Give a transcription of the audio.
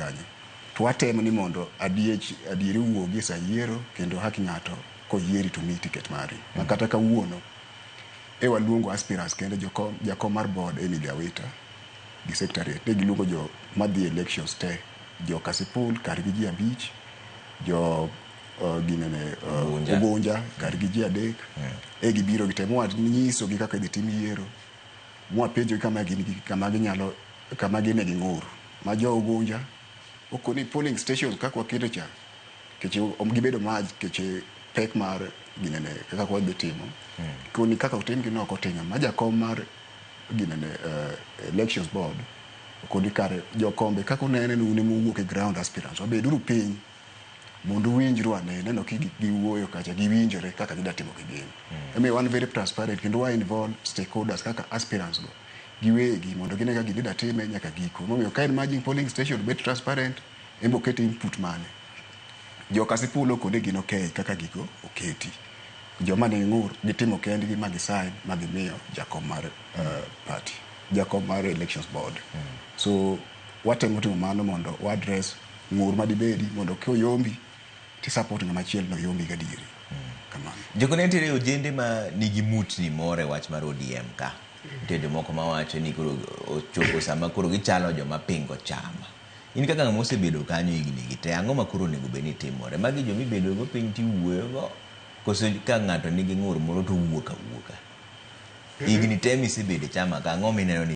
kanyo. To watemo ni mondo adiech adieri owuogi e sa yiero kendo haki ng'ato koyieri to miyi ticket mari. Ma kata kawuono e waluongo aspirants kende jokom, jakom mar board Emily Awita gi secretariat ne giluongo jo madhi elections te jo Kasipul kar gi ji 5 jo ginene Ugunja. Ugunja kar gi ji 3 e gibiro gitemo nyiso gi kaka idhi tim yiero mwapenjo gi kama gin gi kama ginyalo kama gine gi ng'ur ma jo Ugunja okoni polling stations kaka waketo cha keche gibedo maj keche pek mar ginene kaka wadhi timo koni kaka otimgi no ok otimo ma jakom mar ginene elections board okoni kare jokombe kaka unene ni un ema uwuok e ground aspirants wabeduru piny mondo uwinjru ane neno ki giwuoyo kacha giwinjore kaka gida timo gi gin omiyo wan very transparent kendo wa involve stakeholders kaka aspirants go giwegi mondo gine kaka gidida time nyaka giko momiyo ka en merging polling station bet transparent embo oket input mane jo Kasipul okone gin okay kaka gigo oketi joma ne ng'ur gitimo kendgi ma gisign ma gimiyo jakom mar party jakom mar elections board so watemo timo mano mondo wa address ng'ur madibedi mondo koyombi ti support ng'ama chielo no yombi gadieri kamano. Joko ne nitiere ojende ma nigi mutni moro e wach mar ODM ka. Nitie jomoko mawacho ni koro ochopo sama koro gichalo joma pingo chama. In kaka ng'ama osebedo kanyo higni gi te, ang'o ma koro onego bed ni timore? Magi joma ibedo go piny tiwuoyo go, koso ka ng'ato nigi ng'ur moro to owuok awuoka? Higni te misebedo e chama ka, ang'o mineno ni